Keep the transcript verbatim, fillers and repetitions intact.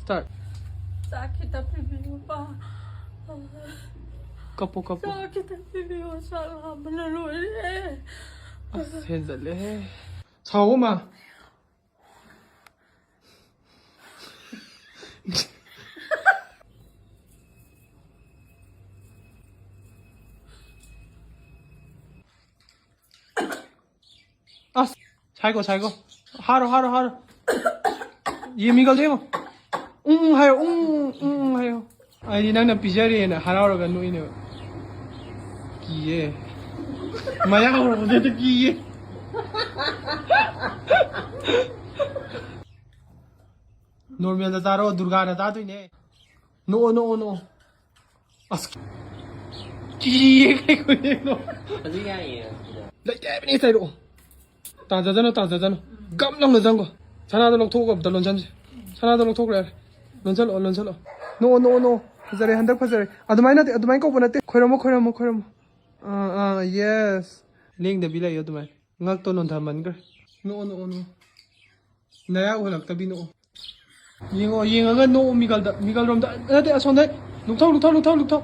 ꯆꯥꯛ꯫ ꯆꯥꯛ ꯈꯤꯇ ꯄꯤꯕꯤꯌꯨꯕ꯫ ꯀꯞꯄꯣ, ꯀꯞꯄꯣ꯫ ꯆꯥꯛ ꯈꯤꯇ ꯄꯤꯕꯤꯌꯨ, ꯆꯥꯛ ꯂꯥꯝꯕꯅ ꯂꯣꯏꯔꯦ꯫ ꯑꯁ, ꯍꯦꯟꯖꯜꯂꯦꯍꯦ꯫ ꯁꯥꯎꯕ ꯃꯥ꯫ ꯑꯁ, ꯁꯥꯏꯀꯣ, ꯁꯥꯏꯀꯣ꯫ ꯍꯥꯔꯣ, ꯍꯥꯔꯣ, ꯍꯥꯔꯣ꯫ ꯌꯦ ꯃꯤꯒꯜꯗꯣ ꯌꯦꯡꯉꯣ꯫ ꯎꯝ, ꯎꯝ ꯍꯥꯏꯌꯣ, ꯎꯝ, ꯎꯝ, ꯎꯝ ꯍꯥꯏꯌꯣ꯫ ꯑꯩꯗꯤ ꯅꯪꯅ ꯄꯤꯖꯔꯦꯅ ꯍꯔꯥꯎꯔꯒ ꯅꯣꯛꯏꯅꯦꯕ꯫ ꯀꯤꯌꯦ꯫ ꯃꯌꯥ ꯍꯧꯔꯛꯄꯗꯨꯗ ꯀꯤꯌꯦ꯫ ꯅꯣꯔꯃꯦꯜꯗ ꯆꯥꯔꯣ, ꯗꯨꯔꯒꯥꯅ ꯆꯥꯗꯣꯏꯅꯦ꯫ ꯅꯣꯛꯑꯣ, ꯅꯣꯛꯑꯣ, ꯅꯣꯛꯑꯣ꯫ ꯑꯁ꯫ ꯀꯤꯌꯦ, ꯀꯩ ꯈꯨꯌꯦꯡꯅꯣ? ꯍꯧꯖꯤꯛ ꯌꯥꯏꯌꯦ, ꯁꯤꯗ꯫ ꯂꯩꯇꯦ ꯍꯥꯏꯕꯅꯤ, ꯆꯩꯔꯛꯑꯣ꯫ ꯇꯥꯟꯖꯗꯅꯨ, ꯇꯥꯟꯖꯗꯅꯨ꯫ ꯒꯝ ꯂꯥꯎꯅ ꯆꯪꯈꯣ꯫ ꯁꯅꯥꯗꯣ ꯂꯧꯊꯣꯛꯑꯒ ꯑꯝꯇ ꯂꯣꯟꯁꯟꯁꯤ꯫ ꯁꯅꯥꯗꯣ ꯂꯧꯊꯣꯛꯈ꯭ꯔꯦ꯫ ꯂꯣꯟꯁꯜꯂꯛꯑꯣ, ꯂꯣꯟꯁꯜꯂꯛꯑꯣ꯫ ꯅꯣꯛꯑꯣ, ꯅꯣꯛꯑꯣ, ꯅꯣꯛꯑꯣ꯫ ꯐꯖꯔꯦ, ꯍꯟꯗꯛ ꯐꯖꯔꯦ꯫ ꯑꯗꯨꯃꯥꯏꯅ ꯅꯠꯇꯦ, ꯑꯗꯨꯃꯥꯏꯅ ꯀꯧꯕ ꯅꯠꯇꯦ꯫ ꯈꯣꯏꯔꯝꯃꯣ, ꯈꯣꯏꯔꯝꯃꯣ, ꯈꯣꯏꯔꯝꯃꯣ꯫ ꯑꯥ, ꯑꯥ, ꯌꯦꯁ꯫ ꯂꯦꯡꯗꯕꯤ ꯂꯩꯌꯣ ꯑꯗꯨꯃꯥꯏꯅ꯫ ꯉꯛꯇꯣ ꯅꯣꯟꯊꯍꯟꯈ꯭ꯔꯦ꯫ ꯅꯣꯛꯑꯣ, ꯅꯣꯛꯑꯣ, ꯅꯣꯛꯑꯣ꯫ ꯅꯌꯥ ꯎꯍꯜꯂꯛꯇꯕꯤ ꯅꯣꯛꯑꯣ꯫ ꯌꯦꯡꯉꯣ, ꯌꯦꯡꯉꯒ ꯅꯣꯛꯑꯣ ꯃꯤꯒꯜꯗ꯫ ꯃꯤꯒꯜꯔꯣꯝꯗ ꯅꯠꯇꯦ, ꯑꯁꯣꯝꯗ꯫ ꯂꯨꯛꯊꯧ, ꯂꯨꯛꯊꯧ, ꯂꯨꯛꯊꯧ, ꯂꯨꯛꯊꯧ꯫